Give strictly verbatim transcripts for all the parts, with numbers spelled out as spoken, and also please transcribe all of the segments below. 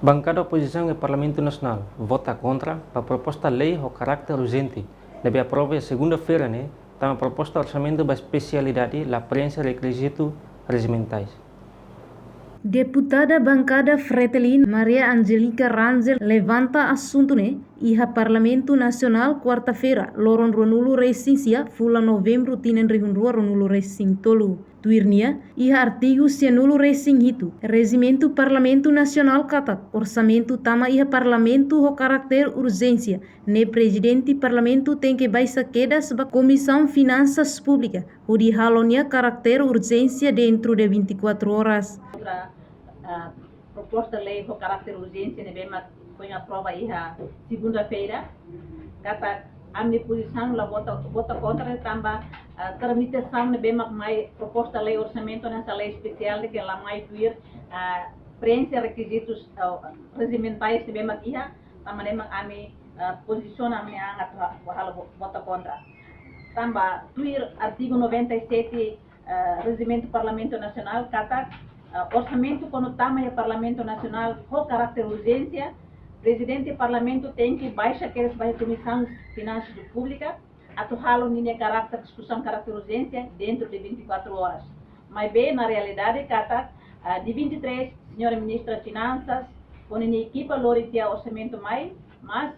Bankada opozisaun iha Parlamentu Nasionál vota kontra ba proposta lei ho karakter urjente ne'ebé aprova iha segunda-feira ne'e, tanba proposta orsamentu ba espesialidade la preenxe rekizitu rejimentais. Deputada bankada Fretilin, Maria Angelica Rangel, levanta asuntu ne'e iha Parlamentu Nasionál kuarta-feira, loron ruanulu-resin-sia, fulan Novembru, tinan rihun rua ruanulu-resin-tolu. Tuir nia, iha artigu sianulu-resin-hitu Rejimentu Parlamentu Nasionál katak orsamentu tama iha Parlamentu ho karakter urjénsia, ne'e Prezidente Parlamentu tenke baixa kedas ba Komisaun Finansas Públika hodi halo nia karakter urjénsia dentru de vinte e quatro horas. Kontra, ah, proposta lei ho karakter urjénsia ne'ebé mak foin aprova iha segunda-feira. Katak ami-nia pozisaun la vota, vota kontra tanba, ah, tramitasaun ne'ebé mak mai proposta lei orsamentu hanesan lei espesiál ne'e ke la mai tuir, ah, preenxe rekizitus, ah, rejimentais ne'ebé mak iha, tanba ne'e mak ami, ah, pozisiona ami-nia an atu ha-, halo vo-, vota kontra. Tanba tuir artigu noventa e sete, ah, Rejimentu Parlamentu Nasionál katak, ah, orsamentu kuandu tama iha Parlamentu Nasionál ho karakter urjénsia, Prezidente Parlamentu tenke baixa kedas ba iha Komisaun Finansas Públika atu halo ninia karakter, diskusaun karakter urjénsia dentru de vinte e quatro horas. Maibé, na realidade, katak, ah, dia vinte e três, Señora Ministra Finansas, ho ninia ekipa lori tiha orsamentu mai, mas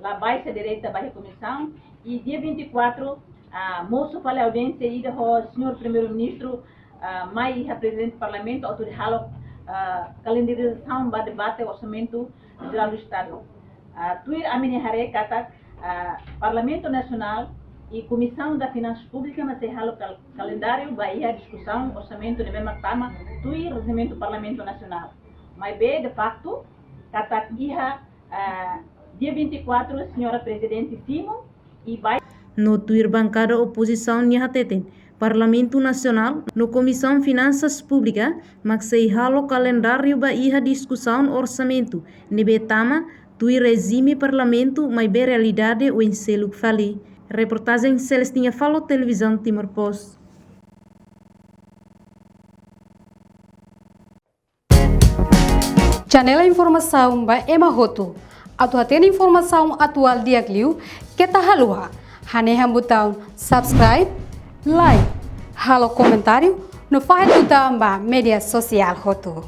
la baixa direta ba iha komisaun, i dia vinte e quatro, ah, mosu fali audiénsia ida ho Señór Primeiru-Ministru, ah, mai iha Prezidente Parlamentu atu hodi halo, ah, kalendarizasaun ba debate Orsamentu Jerál do Estadu. Ah, tuir ami-nia haree katak, ah, Parlamentu Nasionál i Komisaun da Finansas Públika mak sei halo kal-, kalendáriu ba iha diskusaun orsamentu ne'ebé mak tama tuir rejimentu Parlamentu Nasionál. Maibé, de faktu, katak iha, ah, dia vinte e quatro, Señora Prezidente simu i bai. No tuir bankada opozisaun nia hateten, Parlamentu Nasionál no Komisaun Finansas Públika mak sei halo kalendáriu ba iha diskusaun orsamentu ne'ebé tama tuir rejime Parlamentu, maibé realidade oin seluk fali. Reportajen Celestina Falo, Televizaun Timor Post. Janela informasaun ba ema hotu. Atu hatene informasaun atuál di'ak liu, keta haluha hanehan butaun subscribe, like, halo komentáriu, no fahe tutan ba média sosiál hotu.